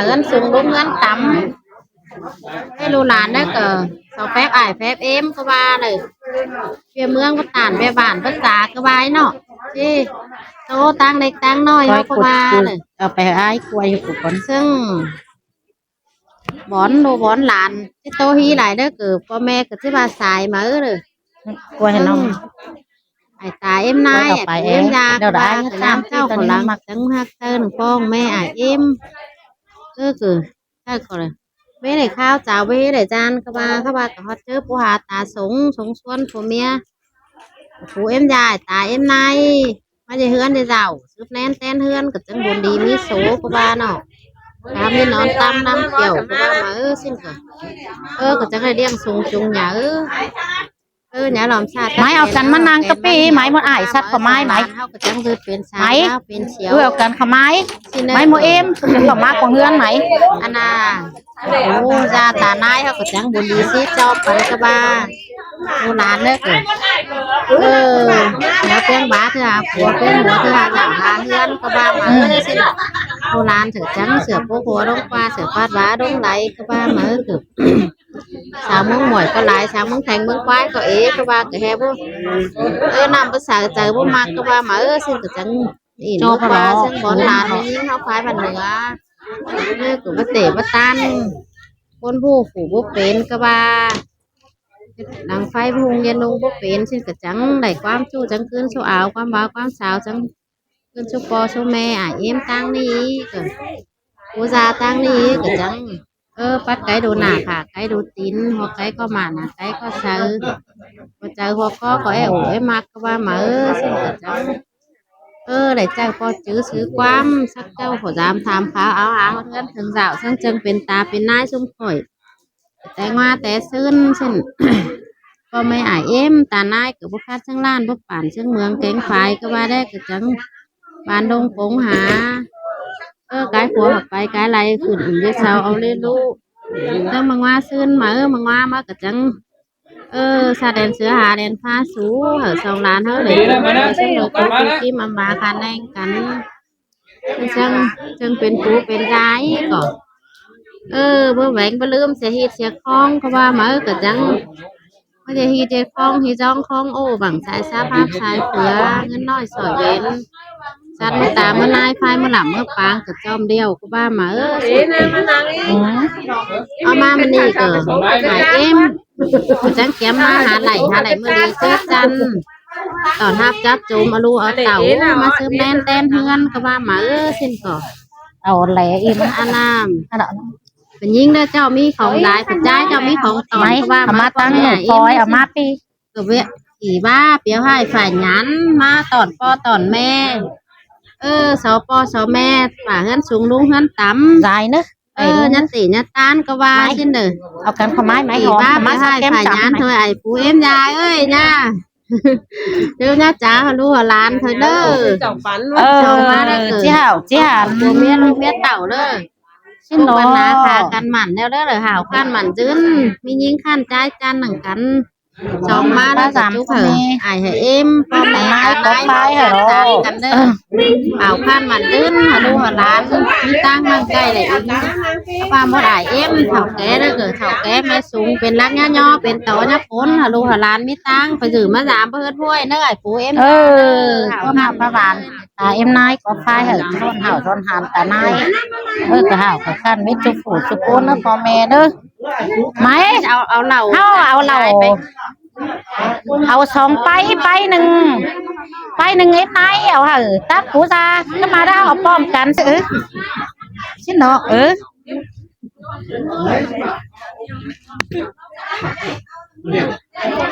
ເຮືອນສູງ ລຸງເຮືອນຕ່ຳ ໃຫ້ລູກຫຼານໄດ້ກໍ ສາວແຟບອ້າຍແຟບເອັມກໍວ່າເລີຍ ເວຍເມືອງ ປະຕານ ແມ່ບ້ານ ພາສາກໍວ່າເນາະ ເອີ ໂຕຕ່າງເລັກຕ່າງນ້ອຍ ເຮົາກໍວ່າເລີຍ ເອົາໄປອ້າຍກວຍຢູ່ພຸ້ນກ່ອນ ເຊິ່ງ ວອນລູກວອນຫຼານ ຊິໂຕຮີຫຼາຍເດີ ຄືພໍ່ແມ່ກໍຊິວ່າສາຍມາເອີເດີ ກວຍໃຫ້ນ້ອງ ອືມ ອ້າຍຕາເອັມນາຍ ເອົາໄປ ອ້າຍປູເອັມຍາ ແລ້ວໄດ້ ວ່າ ຍາມເຈົ້າຂອງຫຼັງ ມັກ ຈັ່ງຮັກເຕີນຟ້ອງແມ່ອ້າຍເອັມ ເອີ ຄື ໃຊ່ກໍເລີຍ ເວໄດ້ຂ່າວຈາວ ເວໄດ້ຈານ ກໍວ່າ ເຂົາວ່າກໍຮອດເຈີຜູ້ຫາຕາສົງ ສົງຊວນຜົວເມຍ ປູເອັມຍາ ອ້າຍຕາເອັມນາຍ ມາແຕ່ເຮືອນແຕ່ເຊົ້າ ສືບແນນແຕ່ນເຮືອນ ກໍຈັ່ງບຸນດີມີໂສ ກໍວ່າເນາະ ຖ້າມີນອນຕຳນຳກ່ຽວ ກໍວ່າມາ ເອີ ຊິ້ນກໍ ເອີ ກໍຈັ່ງໄດ້ລ້ຽງສົ່ງຈຸງຫຍ້າ ເອີ ເອີ ຫຍ້າຫຼອມຊາດ ໄມ້ເອົາກັນມານັ່ງກະປີ້ ໄມ້ໝົດອ້າຍ ສັດກໍໄມ້ ໄມ້ ເຮົາກໍຈັ່ງເລີດເປັນສາວ ເປັນສຽວ ເອີ ເອົາກັນເຂົ້າໄມ້ ໄມ້ໝົດເອັມ ກໍມາຂອງເຮືອນໄມ້ ອັນນ່າ ໂອ້ ຍາຕານາຍເຮົາກໍຈັ່ງບຸນດີຊິຈອບກັນ ກໍວ່າ ໂອ້ ຫຼານເດີ ເອີ ແນວແປ້ງບາເທື່ອ ຜົວແປ້ງຫົວເທື່ອ ຫຍັງຫາເຮືອນກໍວ່າມາ ເອີ ຊິລະ ໂອ້ ຫຼານເຖິງຈັ່ງເສືອໂພຫົວດົງກວ່າ ເສືອປາດຫວາດົງໄຫຼກໍວ່າມາ ເອີ ສາວເມືອງໝ້ອຍກໍຫຼາຍ ສາວເມືອງແຂງເມືອງຄວາຍກໍເອ ກໍວ່າກໍແຮບໍ່ ເອີ ນ້ຳບໍ່ໃສໃຈບໍ່ມັກກໍວ່າມາ ເອີ ຊິລະ ກໍຈັ່ງ ອີ່ມ ໂຈ ບໍ່ວ່າ ພະເນາະ ເຊິ່ງບ່ອນຫຼານແມ່ຍິງເຮົາພາຍບ້ານເໜືອ ເອີ ກໍບໍ່ເຕະບໍ່ຕັນ ຄົນຮູ້ຜູ້ບໍ່ເປັນກໍວ່າ ດັງໄຟບໍ່ຮຸ່ງເຢັນລົງບໍ່ເປັນ ຊິລະ ກໍຈັ່ງໄດ້ຄວາມຊູ້ຈັ່ງຄືນຊູ້ອາວ ຄວາມຫວາຄວາມສາວຈັ່ງຄືນຊູ່ພໍ່ຊູ່ແມ່ ອ້າຍເອັມຕ່າງນີ້ ກໍ ປູຊາຕ່າງນີ້ ກໍຈັ່ງ ເອີ ປັດໄກດູໜ້າ ຂາໄກດູຕີນ ຫົວໄກກໍໝ້າ ໜ້າໄກກໍເຊົາ ຫົວໃຈຫົວຄໍກໍແອໂອແອມັກ ກໍວ່າມາ ເອີ ຊິລະ ກໍຈັ່ງ ເອີ ໄດ້ເຈົ້າກໍຈື່ຊື່ຄວາມ ສັກເຈົ້າກໍຢາມຖາມຂ່າວ ເອົາຫາຮອດເຮືອນເຖິງເຈົ້າ ເຊິ່ງຈຶ່ງເປັນຕາເປັນນາຍຊຸມຂ້ອຍ ແຕ່ງວ່າແຕ່ຊືນ ເຊັ່ນ ພໍ່ແມ່ອ້າຍເອັມ ຕານາຍກໍບໍ່ຄັດເຊິ່ງລ້ານ ບໍ່ປານເຊິ່ງເມືອງແກງຝາຍ ກໍວ່າໄດ້ ກໍຈັ່ງບ້ານດົງປົງຫາ ເອີ ກາຍຂົວອອກໄປ ກາຍໄຫຼຂຶ້ນ ເອີ ເຊົາເອົາເລີຍລູກ ເຊິ່ງມັງວ່າຊືນມາ ເອີ ມັງວ່າມາ ກໍຈັ່ງ ເອີ ຊາແດນເສືອຫາແດນຟ້າສູ ເອີ ສອງຫຼານເຮົາເລີຍ ເຊິ່ງເລີຍກໍຄືກິມອຳມາຄາແນງກັນ ເຊິ່ງ ເຊິ່ງເປັນປູເປັນຢາອີກກໍ ເອີ ບໍ່ແຫວງບໍ່ລືມເສຍຮີດເສຍຄອງ ເພາະວ່າມາ ເອີ ກໍຈັ່ງ ບໍ່ໄດ້ຮີດເຮັດຄອງ ຮີດຈອງຄອງໂອ້ ບັງສາຍສາພາບສາຍເຜືອ ເງິນນ້ອຍສອຍເວັນ ສັດມື້ຕາມື້ນາຍ ພາຍມື້ຫຼຳມື້ປາງ ກໍຈອມດຽວ ກໍວ່າມາ ເອີ ອືມ ເອົາມາມື້ນີ້ກໍຫາຍເອັມ ຈັ່ງກຽມມາຫາໄຫຼ ຫາໄຫຼມື້ດີເຈີກັນ ຕ້ອນຮັບຈັບໂຈມ ເອົາລູກເອົາເຕົ້າ ມາສືບແນນແຕ່ນເຮືອນ ກໍວ່າມາ ເອີ ຊິ້ນກໍ ເອົາແຫຼອີກ ອັນນັ້ນ ອັນນັ້ນ ເປັນຍິງເດີ ເຈົ້າມີຂອງຫຼາຍ ຜູ້ຊາຍເຈົ້າມີຂອງຕອນ ໄໝ ກໍວ່າ ເອົາມາ ມາຕັ້ງ ແມ່ ລູກ ເອັມ ຄອຍ ເອົາມາປີ ກໍເວະ ອີວ່າ ປຽວໃຫ້ຝ່າຍຫຍັນ ມາຕອນພໍ່ຕອນແມ່ ເອີ ສປ ສແມ່ ວ່າເຮືອນສູງລຸງເຮືອນຕ່ຳ ຫຼາຍເນາະ ເອີ ຍາຕິຍາຕານກໍວ່າ ໄໝ ຊິ້ນເດີ ເອົາກັນເຂົ້າໄມ້ ໄມ້ຫອມ ອີວ່າ ມາ ປຽວໃຫ້ ສັກແກ້ມ ຝ່າຍຫຍັນ ສາມ ເອີ ອ້າຍປູເອັມຍາເອີຍ ຍ່າ ເດີ ຍ່າຈ໋າ ຫາລູກຫາຫຼານເດີ ເອີ ເຈົ້າມາເດີ ຊິຫາວ ຊິຫາວ ຜົວເມຍລູກເມຍເຕົ້າເດີ ຊິເນາະ ພາກັນໝັ້ນແລ້ວເດີ ຫາວຂັ້ນໝັ້ນຈືນ ມີຍິງຂັ້ນຈາຍຈັນໜັງກັນ ສອງມາແລ້ວກໍຈຸກເຮີ ອ້າຍໃຫ້ເອັມ ພໍ່ແມ່ ອ້າຍ ອ້າຍ ອ້າຍ ອ້າຍ ອ້າຍ ກັນເດີ ເອົາຂັ້ນໝັ້ນຈືນ ຫາລູກຫາຫຼານ ມີຕັງໝັ້ນໃກ້ແຫຼະ ປາໝົດອ້າຍເອັມ ເຖົ້າແກ່ເດີ ເຖົ້າແກ່ແມ່ສູງ ເປັນຫຼັກຍາຍໍ ເປັນຕໍຍາຝົນ ຫາລູກຫາຫຼານ ມີຕັງ ໄປຊື້ມາສາມ ບໍ່ເຮີດຫ້ວຍເດີ ອ້າຍປູເອັມ ເອີ ຄວາມຮັກຄວາມຫວານ ຕາເອັມນາຍກໍພາຍໃຫ້ ຊ້ອນເຫົ້າຊ້ອນຫາມຕານາຍ ເອີ ກະຫາວກະຂັ້ນ ມີຈຸຜູ້ຈຸຄົນເດີ ພໍ່ແມ່ເດີ ໄໝ ເອົາ ເອົາເຫຼົ້າ ເຮົາເອົາເຫຼົ້າ ເອົາສອງໄປ ໄປໜຶ່ງ ໄປໜຶ່ງ ເອັມນາຍ ເອົາໃຫ້ຕັກປູຊາ ກໍມາໄດ້ ເອົາປ້ອມກັນ ເອີ ຊິເນາະ ເອີ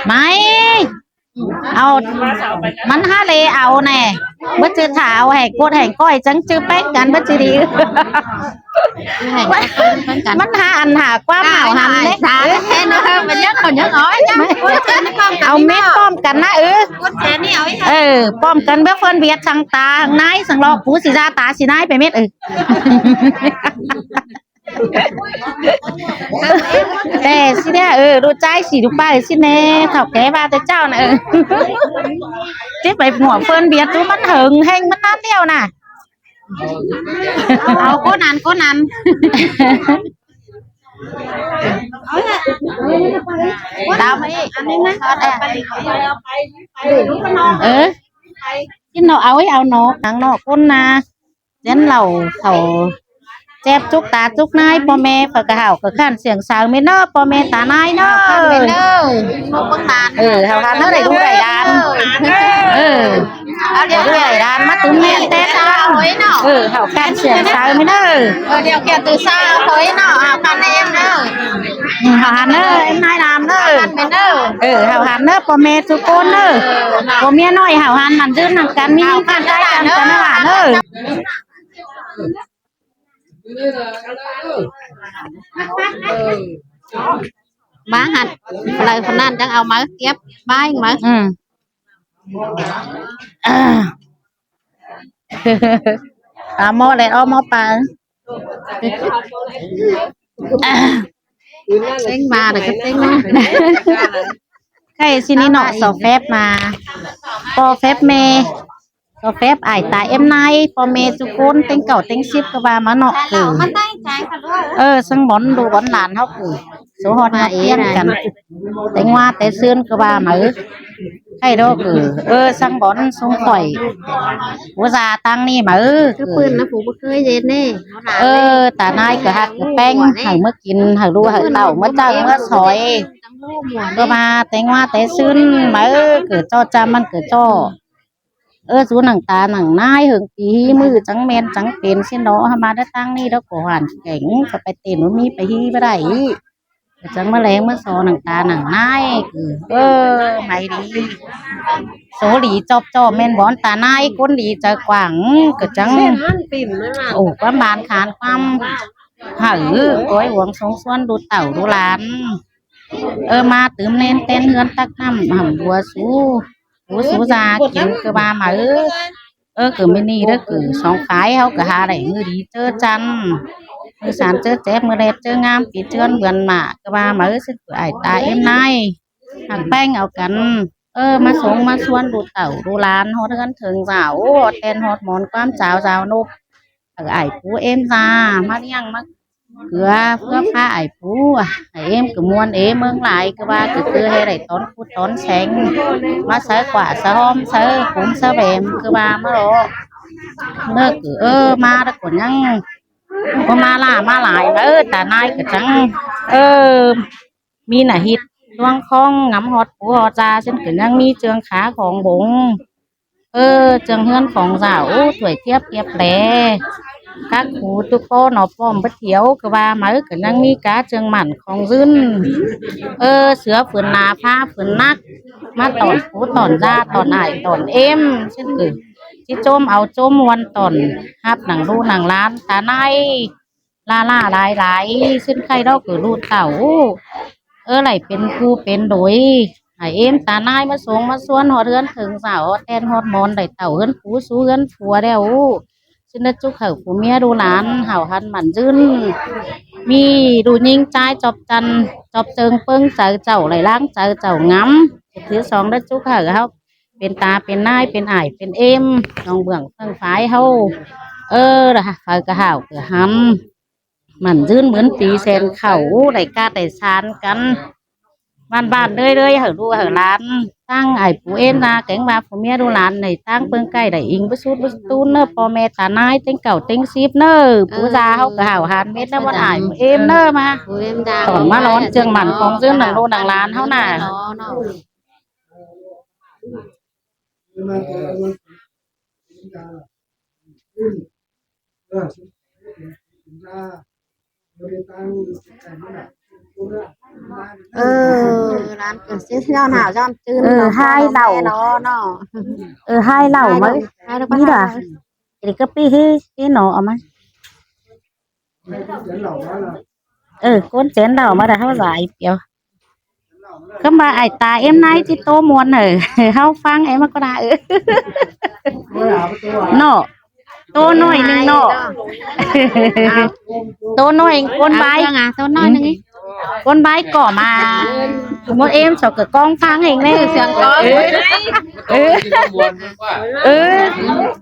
ໄໝ ເອົາ ມັນຫາເລເອົາແນ່ ບໍ່ຈື່ຖ້າເອົາແຫງກົດແຫງກ້ອຍ ຈັ່ງຈື່ແປ້ງກັນ ບໍ່ຈື່ດີ ມັນຫາອັນຫາຄວາມເອົາຫັ້ນເດ້ ເອີ ມັນຍັງ ມັນຍັງ ເອົາເມັດປ້ອມກັນນະ ເອີ ເອີ ປ້ອມກັນ ເບິ່ງເພິ່ນຫວຽດທາງຕາທາງນາຍ ສັງຫຼອກປູຊິຊາຕາຊິນາຍໄປເມັດ ເອີ ແຕ່ຊິແນ່ ເອີ ລູກຊາຍຊິລູກໄປຊິແນ່ ເຖົ້າແກ່ວ່າແຕ່ເຈົ້ານະ ເອີ ຊິໄປຫົວເພິ່ນບຽດດູ ມັນເຫິງແຮງ ມັນນານແລ້ວນະ ເອົາ ຄົນນັ້ນ ຄົນນັ້ນ ຕາມມາອີກ ອັນນີ້ນະ ເອີ ກິນເນາະ ເອົາ ເອົາເນາະ ທາງນອກຄົນນາ ແຕ່ນເຫຼົ້າເຂົ້າແຈບຈຸກຕາຈຸກນາຍ ພໍ່ແມ່ເຂົາກະຫາວກະຂັນສຽງເຊົາແມ່ນເດີ ພໍ່ແມ່ຕານາຍເດີ ເອີ ເຮົາຫັ້ນເດີ ໄດ້ລູກໄດ້ຫຼານ ເອີ ເອົາເດຍວແກ່ຫຼານມາຕຶມແມ່ນແຕ່ເຊົ້າ ເອີ ເຮົາຂັນສຽງເຊົາແມ່ນເດີ ເອີ ດຽວແກ່ຕື່ເຊົ້າເຮົາເນາະ ເຮົາຂັນເອງເດີ ເຮົາຫັ້ນເດີ ນາຍຫຼານເດີ ເອີ ເຮົາຫັ້ນເດີ ພໍ່ແມ່ທຸກຄົນເດີ ຜົວເມຍນ້ອຍເຮົາຫັ້ນ ໝັ້ນຍືນນຳກັນ ມີເງິນກ້ານໃຊ້ກັນ ກັນນະຫຼານເດີ. ມາຫັ້ນ ລາວຄົນນັ້ນຈັ່ງເອົາມາກຽບບ້າຍມາ ອືມ ອາ ໝໍແຫຼະ ເອົາໝໍປາ ເຕັງມາແລ້ວກໍເຕັງມາ ໃກ້ຊິນີ້ເນາະ ຊາວແຟັບມາ ພໍ່ແຟັບແມ່ ຊາວແຟັບອ້າຍຕາເອັມນາຍ ພໍ່ແມ່ທຸກຄົນ ເຕັງເກົ້າເຕັງສິບກໍວ່າມາເນາະ ເອີ ເອີ ສັງບອນລູກບອນຫຼານເຮົາ ໂສຮອດມາປຽງກັນ ແຕ່ງວ່າແຕ່ຊືນຄືວ່າມາ ເອີ ໃຫ້ດອກ ເອີ ເອີ ສັງບອນຊົງຂ້ອຍ ອຸສາຕັ້ງນີ້ມາ ເອີ ຄືປືນນະ ຜູ້ບໍ່ເຄີຍເຮັດເດ້ ເອີ ຕານາຍກໍຮັກກໍແປ້ງ ໃຫ້ເມືອກິນ ໃຫ້ລູກໃຫ້ເຕົ້າ ເມືອຈ້າງເມືອສອຍ ກໍມາແຕ່ງວ່າແຕ່ຊືນມາ ເອີ ເກີດຈໍ້ຈຳມັນເກີດຈໍ້ ເອີ ສູ່ໜັງຕາໜັງນາຍ ເຫິງປີຮີມື ຈັ່ງແມ່ນຈັ່ງເປັນຊິເນາະ ເຮົາມາໄດ້ຕັ້ງນີ້ແລ້ວກໍຫວານແຂງ ກໍໄປເຕັ້ນບໍ່ມີ ໄປຮີບໍ່ໄດ້ ກໍຈັ່ງມາແລງມາຊໍໜັງຕາໜັງນາຍ ເອີ ໄໝດີ ໂສດີຈອບຈອບແມ່ນບ່ອນຕານາຍ ຄົນດີໃຈກວ້າງ ກໍຈັ່ງ ໂອ້ ຄວາມບານຂານຄວາມ ໃຫ້ ໂອ້ຍ ຫວງສົງຊວນດູເຕົ້າດູຫຼານ ເອີ ມາຕື່ມເນນເຕັ້ນເຮືອນຕັກນ້ຳ ຫຳບົວສູ່ ໂອ ສູ່ຊາກິນ ຄືວ່າມາ ເອີ ເອີ ຄືມື້ນີ້ເດີ ຄືສອງຝ່າຍເຮົາກໍຫາໄດ້ມື້ດີເຈີຈັນ ມື້ສານເຈີແຈບ ມື້ແລດເຈີງາມ ປີເຈື່ອນເບືອນມາ ຄືວ່າມາ ເອີ ຊຶກຄືອ້າຍຕາເອັມນາຍ ຫັກແປ້ງເອົາກັນ ເອີ ມາສົງມາຊວນດູເຕົ້າດູຫຼານ ຮອດເຮືອນເຖິງສາວ ຮອດແຕ່ນຮອດໝອນ ຄວາມສາວສາວນົບ ເອີ ອ້າຍປູເອັມຊາ ມາລ້ຽງມາເກືອເພື່ອພາອ້າຍປູ ອ້າຍເອັມກໍມ່ວນເອເມືອງຫຼາຍ ຄືວ່າກໍຄືໃຫ້ໄດ້ຕອນພຸດຕອນແສງ ມາໃສ່ກວ່າສະຫອມໃສ່ຂຸມສະແບມ ຄືວ່າມາເລາະເລີກ ເອີ ມາແລ້ວກໍຍັງ ກໍມາຫຼ້າມາຫຼາຍ ເອີ ຕານາຍກໍຈັ່ງ ເອີ ມີໜ້າຮີດດວງຄອງ ງຳຮອດປູຮອດຕາ ເຊິ່ງກໍຍັງມີເຈື່ອງຂາຂອງບົງ ເອີ ເຈື່ອງເຮືອນຂອງເຈົ້າ ໂອ້ ຖ້ວຍທຽບກຽບແລ ຄັກຄູຕຸກປໍໜໍ່ປ້ອມປະຖຽວ ຄືວ່າມາ ເອີ ກໍຍັງມີກາເຈື່ອງໝັ້ນຂອງຊືນ ເອີ ເສືອຝືນໜາ ຜ້າຝືນໜັກ ມາຕ້ອນປູຕ້ອນຢາ ຕ້ອນອ້າຍຕ້ອນເອັມ ເຊິ່ງຄືຊິຈົ່ມເອົາຈົ່ມມ່ວນ ຕ້ອນຮັບໜັງລູກໜັງຫຼານ ຕານາຍ ຫຼ້າຫຼາຍຫຼາຍ ຊິນໄຂ່ດອກກະລູດເຕົ້າ ເອີ ໄຫຼເປັນຄູ່ເປັນໂດຍ ໃຫ້ເອັມຕານາຍມາສົ່ງມາຊວນ ຮອດເຮືອນເຖິງສາວ ຮອດແຕ່ນຮອດໝອນ ໄດ້ເຕົ້າເຮືອນປູສູ່ເຮືອນຜົວແລ້ວ ຊິນໄດ້ຈຸກເຂົ້າຜູ້ເມຍລູກຫຼານ ເຮົາຫັນໝັ້ນຍືນ ມີລູກຍິງຊາຍຈອບຈັນ ຈອບເຈິງເປິງໃຈເຈົ້າ ໄຫຼລ້າງໃຈເຈົ້າງາມ ຖືສອງໄດ້ຈຸກເຂົ້າເຮົາ ເປັນຕາເປັນນາຍ ເປັນອ້າຍເປັນເອັມ ນ້ອງເບື້ອງເບື້ອງຝາຍເຮົາ ເອີ ລະໄຟກະຫາວກະຫຳ ໝັ້ນຍືນໝືນປີແສນເຂົ້າ ໄດ້ກາໄດ້ສານກັນ ບ້ານໆເລື້ອຍໆ ໃຫ້ລູກໃຫ້ຫຼານ ທັງອ້າຍປູເອັມນາແກງວ່າຜູ້ເມຍລູກຫຼານ ໃນທາງເບິ່ງໃກ້ໄດ້ອີງບໍ່ສຸດບໍ່ຕູນເນີ ພໍ່ແມ່ຕານາຍເຕັງເກົ້າເຕັງສິບເນີ ເອີ ປູຊາເຮົາກະຫາວຫານເມັດນະ ບໍ່ອ້າຍເອັມເນີ ມາ ຕອນມາຫຼອນເຈື່ອງໝັ້ນຂອງເຈີນໜັງລູກໜັງຫຼານເຮົານະ. ເອີ ຫຼານເກີດຊິຍ້ອນຫາວຍ້ອນຕື່ນ ເອີ ເນາະ ຫາຍເຫຼົ້າ ເນາະ ເອີ ຫາຍເຫຼົ້າ ຫາຍເຫຼົ້າ ມີດາ ເອີ ກໍປີຮີປີໜໍ ເອົາມາ ເອີ ຄົນແຈນເລົ່າມາແຕ່ເຮົາຫຼາຍປຽວ ຄຳວ່າອ້າຍຕາເອັມນາຍຊິໂຕມ່ວນເອີ ເຮົາຟັງໄອ້ມັນກໍໄດ້ເອີ ເນາະ ໂຕໜ້ອຍໜຶ່ງເນາະ ໂຕໜ້ອຍຄົນບາຍ ໂຕໜ້ອຍໜຶ່ງ ຄົນໄວກໍມາ ໝົດເອມ ເຂົາກໍກອງຟັງເອງແນ່ ສຽງກອງ ເອີ ເອີ ເອີ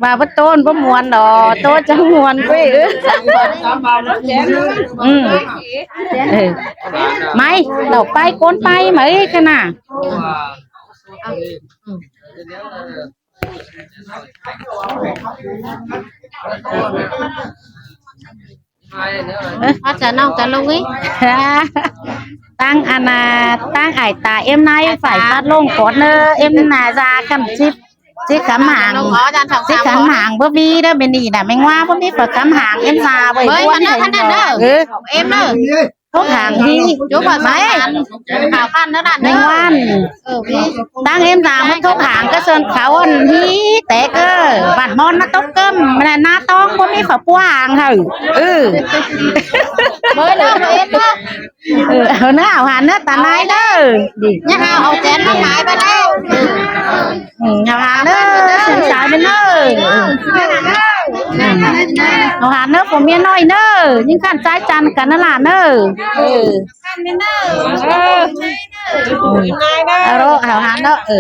ວ່າບໍ່ໂຕນບໍ່ມ່ວນດອກ ໂຕຈະມ່ວນເວີຍ ເອີ ອືມ ເອີ ໄໝ ເຮົາໄປ ຄົນໄປ ໄໝ ຂະໜາດ ເອີ ອາຈານ ນ້ອງຈານລົງນີ້ ຕັ້ງອັນນ່າ ຕັ້ງອ້າຍຕາເອັມນາຍ ຝ່າຍຟາດລົງກ່ອນເດີ ເອັມນາຈາຄຳສິບ ຊິຄຳຫາງ ຊິຄຳຫາງບໍ່ມີເດີ ແມ່ນນີ້ນະ ແມງວ່າບໍ່ມີ ເປີດຄຳຫາງ ເອັມນາໄວ້ ເອີ ເອີ ເອັມເດີ ທົກຫາງທີ່ຢູ່ບໍ່ສຳຄັນ ຂ່າວຂັ້ນເທົ່ານັ້ນ ແມງວັນ ເອີ ຕັ້ງເອັມສາມ ມັນທົກຫາງກະເຊີນເຂົາອັນທີ່ແຕກ ເອີ ບ້ານມອນມາຕົກເກີມ ມັນໜ້າຕ້ອງບໍ່ມີເຂົາປົວຫາງເຮີ ເອີ ເບີເດີ ເບີເອັດເດີ ເອີ ເອົາເດີ ເອົາຫາເດີ ຕານາຍເດີ ຢ່າເອົາ ເອົາແຈນມາຂາຍໄປເດີ ເອີ ອືມ ເອົາຫາເດີ ສາວເດີ ເອີ ເອົາຫາເດີ ຜົວເມຍນ້ອຍເດີ ຍິງຂັ້ນຊາຍຈັນກັນນະຫຼານເດີ ເອີ ເອົາໂລດ ເອົາຫາເດີ ເອີ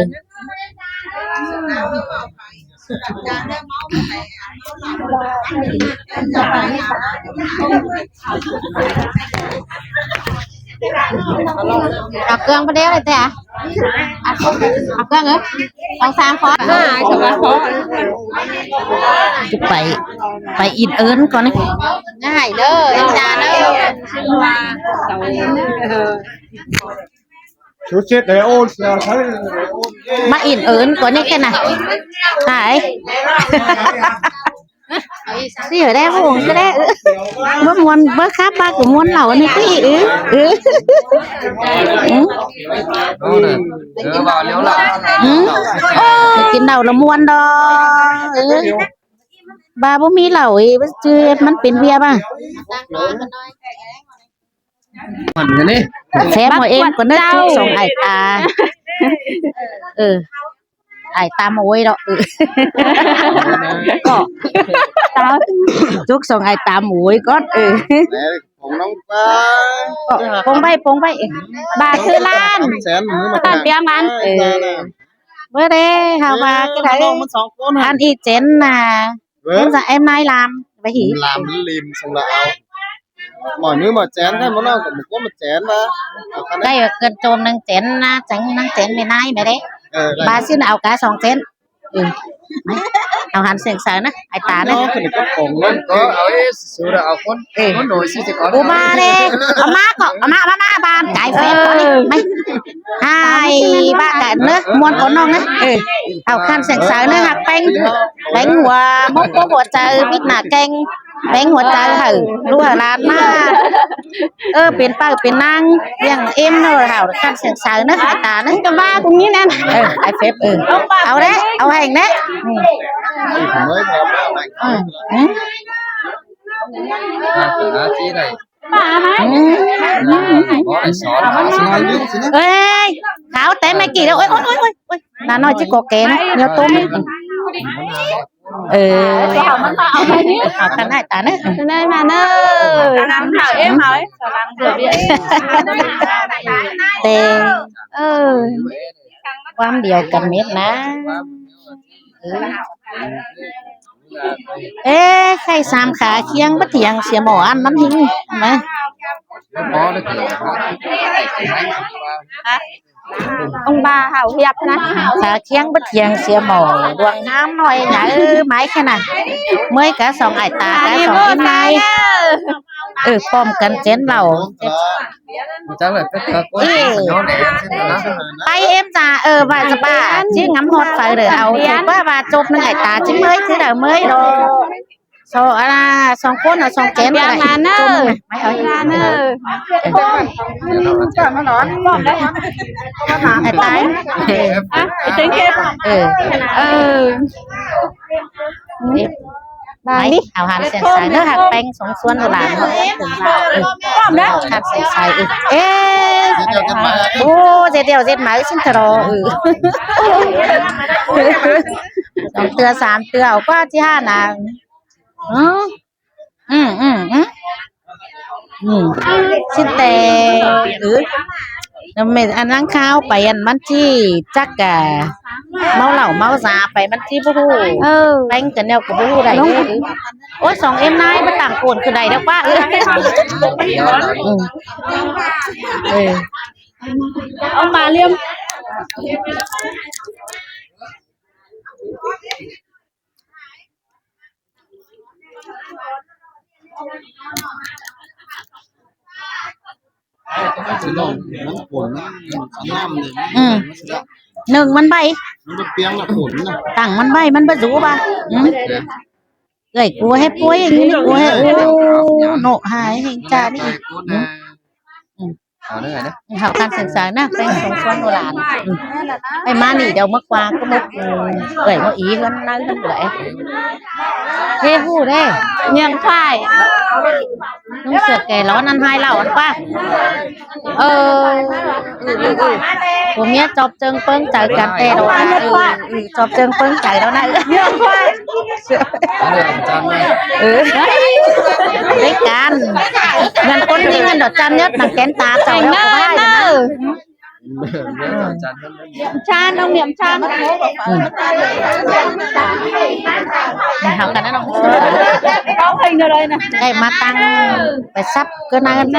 ເອົາເຄື່ອງໄປແລ້ວແຕ່ ເອົາເຄື່ອງເອີ ສອງສາມຄອນ ຈະໄປ ໄປອິດເອີ້ນກ່ອນນີ້ ງ່າຍເດີ ເອັມຈາເດີ ມາອິນເອີ້ນກວ່ານີ້ແຄ່ນະ ຕາຍ ຊິເອົາໄດ້ບໍ່ ກໍໄດ້ ບໍ່ມ່ວນ ບໍ່ຄັບ ບາກກໍມ່ວນເຫຼົ່ານີ້ຕິ ເອີ ເອີ ເອີ ເວົ້າແລ້ວລະ ອືມ ກິນເຫຼົ້າລະມ່ວນດອກ ເອີ ບາບໍ່ມີເຫຼົ້າອີກ ມັນເປັນເບຍບາ ແຊມເອົາເອງກ່ອນເດີ ທຸກສອງອ້າຍຕາ ເອີ ອ້າຍຕາໂມຍເນາະ ເອີ ກໍ ທຸກສອງອ້າຍຕາໂມຍກ່ອນ ເອີ ຜົງນ້ອງປາ ຜົງໄວ້ ຜົງໄວ້ ບາດຄືລ້ານ ແສນ ລ້ານປຽມອັນ ເອີ ເບີເດ້ ເຮົາວ່າ ເອີ ກໍໄດ້ ນ້ອງມັນສອງຄົນ ອັນອີເຈັນນະ ເອີ ເປັນສາວແອມນາຍລາມ ໄປຫີ ລາມລິມ ສົ່ງລະເອົາ ໝໍຍມືໝໍຍແຈນໄດ້ໝົດເນາະ ກໍບໍ່ກົວມາແຈນວ່າ ໄດ້ເກີນໂຈມໜຶ່ງແສນນະ ຈັ່ງນາງແຈນແມ່ນາຍແມ່ເດ້ ເອີ ບາຊິນເອົາກາສອງແສນ ເອີ ເອົາຫັນສຽງສາວນະ ໄອ້ຕານະ ເອົາຂຶ້ນກັບຂອງນັ້ນ ກໍເອົາເອ ສູ້ລະເອົາຄົນ ເອີ ຄົນໜ້ອຍຊິຈະກ່ອນ ກູມາເດ້ ເອົາມາກໍ ເອົາມາ ເອົາມາ ບ້ານກາຍແຟນ ເອີ ໄປ ອ້າຍ ບ້ານກາຍເນາະ ມ່ວນກ່ອນນ້ອງນະ ເອີ ເອົາຄັນສຽງສາວເນາະ ຮັກແປ້ງ ແປ້ງຫົວ ມົກຫົວໃຈ ບິດໜ້າແກງ ແປ້ງຫົວໃຈໃຫ້ລູກໃຫ້ຫຼານມາ ເອີ ເປັນປ້າເປັນນາງ ລ້ຽງເອັມເນາະ ເຮົາຄັນສຽງສາວເນາະ ໄອ້ຕາເນາະ ກໍວ່າກູນີ້ແນ່ ເອີ ໄອ້ເຟບ ເອີ ເອົາເດ້ ເອົາໃຫ້ແນ່ ອືມ ອືມ ອືມ ອືມ ເອີຍ ຂາວແຕ່ໄມ້ກີ້ແລ້ວ ໂອ້ຍ ໂອ້ຍ ໜ້ານ້ອຍຈິກກໍແກນ ໜຽວຕົ້ມ ເອີ ເອົາໄປນີ້ ເອົາທາງໜ້າຕາເນີ ທາງໜ້າມາເນີ ເອົາເອັມ ເອົາ ແຕ່ ເອີ ຄວາມດຽວກັນເໝິດນະ ເອີ ເອີ ໄຂ່ສາມຂາ ຄຽງບໍ່ຖຽງ ເສຍໝໍອັນມັນຫິງນະ. ອົງບາເຮົາຮຽບນະ ສາຄຽງບໍ່ຖຽງເສຍໝໍ ດວງງາມໜ້ອຍນະ ເອີ ໄມ້ຂະໜາດ ເມື່ອຍກະສອງອ້າຍຕາກະສອງອີ່ນາຍ ເອີ ພ້ອມກັນເຈັນເຫຼົ່າ ໄປເອັມຈ້າ ເອີ ວ່າສະບາຍ ຊິງຳຮອດໄຟເດີ ເອົາ ວ່າ ວ່າຈົບໜຶ່ງອ້າຍຕາ ຊິເມື່ອຍຄືດາເມື່ອຍດອກ. ສອງ ອັນນ່າ ສອງຄົນເອົາສອງແກນກໍໄດ້ ມາເນີ ມາເນີ ໄອ້ຕາຍ ເອີ ເອີ ເອີ ໄປ ເອົາຫານແສງສາຍເດີ ຮັກແປ້ງສອງສ່ວນຫຼານເນາະ ເອີ ເອີ ໂອ້ ເຈັດດຽວເຈັດໄມ້ ຊິນທະລໍ ເອີ ສອງເທື່ອສາມເທື່ອ ເອົາກວ່າຊິຫານາ ອືມ ອືມ ອືມ ອືມ ອືມ ຊິແຕ່ ເອີ ແມ່ນອັນນັ້ນຄາວໄປ ອັນມັນຊິຈັກກະເມົາເຫຼົ້າເມົາຢາໄປ ມັນຊິບໍ່ຮູ້ ເອີ ແປ້ງກັນແນວກໍບໍ່ຮູ້ໄດ້ເດ້. ໂອ້ຍ ສອງເອັມນາຍ ມາຕັ້ງໂກນຄືໄດ້ດອກວ່າ ເອີ ເອີ ເອົາມາລຽມ. ອືມ ໜຶ່ງມັນໄວ ຕັ້ງມັນໄວ ມັນບໍ່ຢູ່ວ່າ ອືມ ເອື້ອຍ ກູເຮັດປ່ວຍຢ່າງນີ້ ກູເຮັດ ໂອ້ ໂນ ຫາຍແຮງຈ້ານີ້ ອືມ ເອົາເດີ ເຮົາການສຶກສານະ ແຕ່ງຊົງຊວນໂບລານ ອືມ ໄປມານີ້ດຽວເມືອກວ່າກໍໝົດ ເອີຍ ເມືອອີເຮືອນນາເຮືອນເອື້ອຍ ເຮຮູ້ເດ້ ຍ່າງຖ່າຍ ນຸ່ງເສື້ອແກ່ຮ້ອນ ອັນຫາຍເຫຼົ້າ ອັນປາ ເອີ ເອີ ເອີ ຜົວເມຍຈອບເຈິງເປິງໃຈກັນແຕ່ດອກ ເອີ ເອີ ຈອບເຈິງເປິງໃຈແລ້ວນະ ເອີ ເດ້ການ ເງິນຄົນມີເງິນດອກຈັນເງິດ ໜັງແກນຕາເຈົ້າແລ້ວກໍວ່າ ຊານ ນ້ອງໜຽມຊານ ເຮົາກັນນະນ້ອງ ຮ້ອງເພງເດີເລີຍນະ ໄດ້ມາຕັ້ງໄປສັບ ເກີນນາເງິນ ເ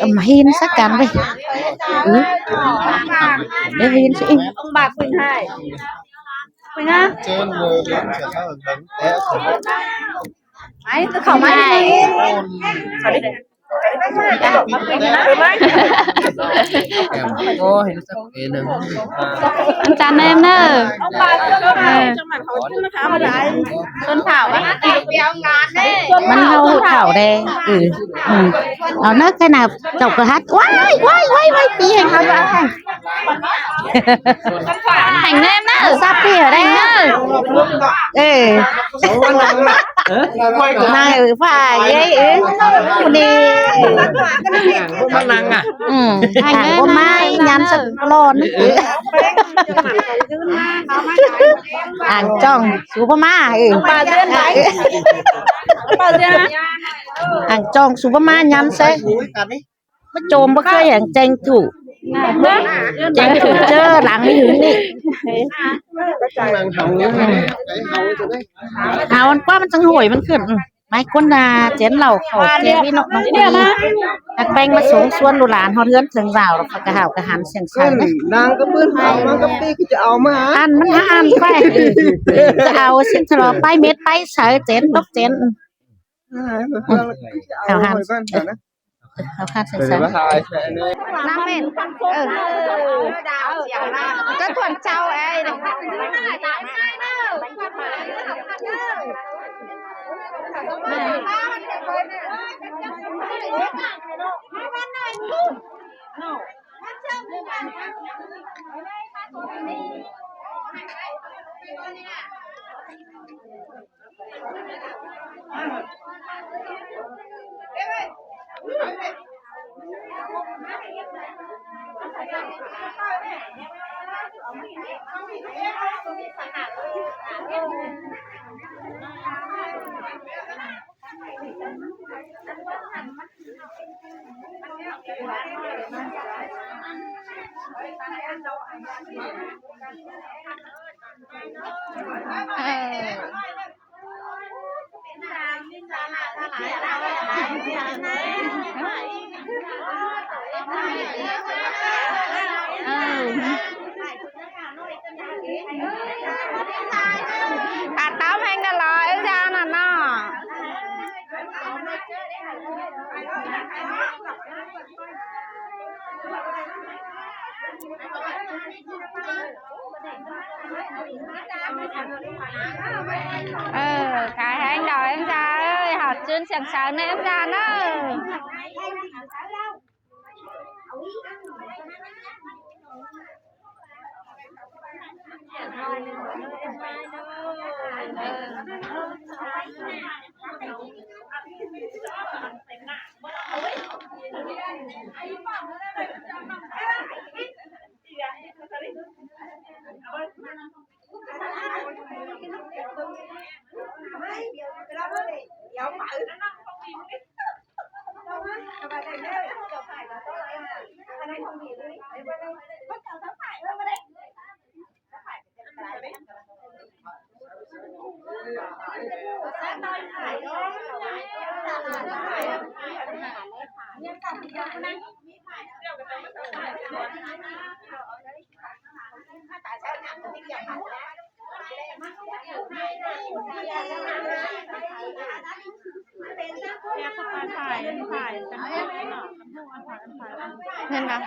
ອີ ມາຫີນສັກກັນເວີຍ ອື ເດີຫີນຊິອີກ ອົງບາກຂຶ້ນໃຫ້ ເປັນຫຍັງ ໄປ ເຂົ້າມາ ໂອ້ຍ ຈານແນມເດີ ເອີ ຊົນເຜົ່າ ມັນເຮົາເຖົ້າແດ່ ເອີ ອືມ ເອົາເນີ ຂະໜາດເຈົ້າກໍຮັດ ວ້າຍ ວ້າຍ ວ້າຍ ປີໃຫ້ເຂົາຢູ່ ເອົາໃຫ້ ແຮງແນມເດີ ຊັບປີເດີ ເອີ ນາງເອີ ຝ່າຍເອີ ຜູ້ນີ້ ມານັ່ງ ອືມ ແຮງແນມ ບໍ່ມາ ຍາມສັກຫຼອນ ອ່າງຈ້ອງ ສູບໍ່ມາ ເອີ ປາເດືອນໄປ ປາເດືອນ ອ່າງຈ້ອງ ສູບໍ່ມາ ຍາມໃສ ມາໂຈມບໍ່ເຄີຍຫຍັງ ແຈ້ງຖືກ ແຈ້ງຖືກເຈີຫຼັງນີ້ ເຮົາມັນກວ່າມັນຈັ່ງໂຫຍມັນຂຶ້ນ ອືມ ໄມ້ຄົນນາເຈນເລົ່າເຂົ້າເຈວິເນາະ ນ້ອງປີ ນັກແບ່ງມາສົງຊວນລູກຫຼານຮອດເຮືອນເຖິງລາວ ແລ້ວເຂົາກະຫາວກະຫັນສຽງໄຊນະ ນາງກໍເບິ່ງເອົາ ມັນກໍປີກຈະເອົາມາ ອັນມັນຫາອັນໄປ ຈະເອົາຊິນສະຫຼອໄປເມັດໄປໃສເຈນຕົກເຈນ ເອົາຫັນ ເອົາຄາດໃສ່ຊັ້ນ ນ້ຳເມັນ ເອີ ກໍຖ້ວນເຈົ້າໄອ້ ຂາດຕຳແຮງນະຫຼໍ ເອີ ຈານນະເນາະ. ເອີ ຂາຍແຮງດອກເອັມຊາເອີຍ ຮອດຈື່ນສຽງເຊົາເນີເອັມຊາເນີ. ດຽວໄປ ເຫັນບໍ່?